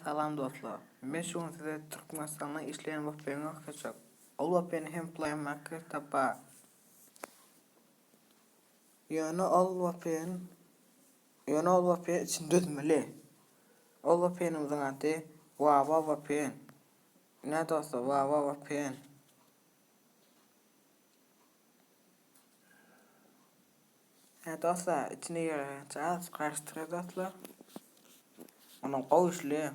Salam dostlar. Men şu gün size Türkmenistanda işleýän vpn görkezjek. Ol vpn hem Play Marketde bar. Ýöne ol vpn ýöne ol vpn içini düzmeli. Ol vpn-imiziň ady Wawa vpn. Ine dostlar Wawa vpn. Hä dostlar içine girýänçä azajyk garyşdyrýar dostlar. Onam gowy işleýär.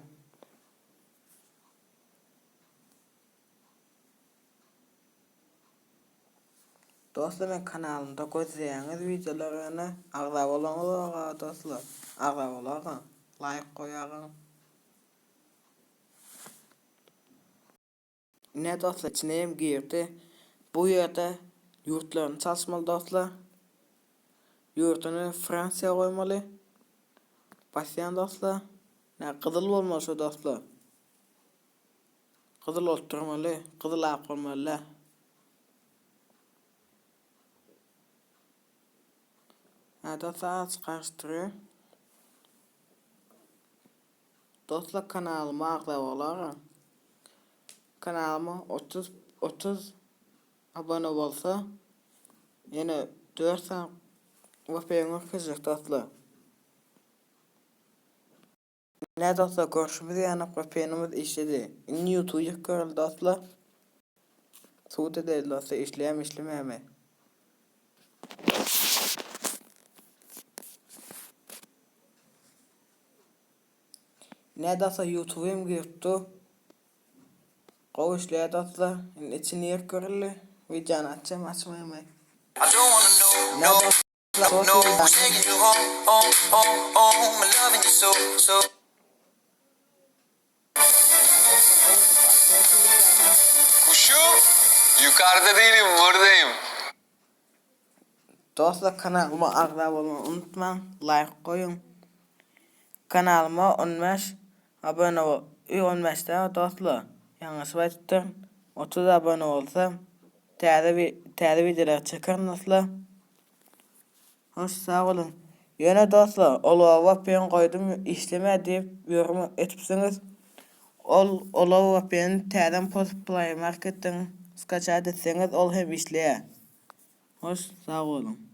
Dostlar men kanalymda gözleýäňiz wideolar ýöne agza bolaňyzok a dostlar. Agza bolagyň, laýk goýagyň. Ine dostlar içine hem girdi. Bu ýerde ýurtlaryny çalyşmaly dostlar. Ýurduny Fransiýa goýmaly. Basýan dostlar. Ine gyzyl bolmaly şu dostlar. Gyzyl bolup durmaly. Gyzyl ak bolmaly däl. Hä dostlar azajyk garyşdyrýar. Dostlar kanalyma agza bolaga. Kanalyma 30 30 abone bolsa ýene 4 sany vpn görkezjek dostlar. Ine dostlar görşümiz ýaly vpnimiz işledi. Indi youtube ýük göreli dostlar. Subut edeli dostlar işleýärmi işlemeýärmi. Ine dostlar youtube hem girip dur. Gowy işleýär dostlar. Indi içini ýerip göreli. Wideony açýarmy açmaýarmy. Ine dostlar Kuşum, yukarıda değilim buradayım. Dostlar kanalyma agza bolmagy unutmaň laýk goýuň kanalyma 15 abone bol 15 däl dostlar ýalňyşyp aýdypdyryn 30 abone bolsa täze täze wideolar çekerin dostlar hoş sag boluň ýöne dostlar ol vpn goýdum işlemeýär diýip ýorum etipsiňiz ol ol vpn täzeden pozup play marketden skaçat etseňiz ol hem işleýär. Hoş sag boluň.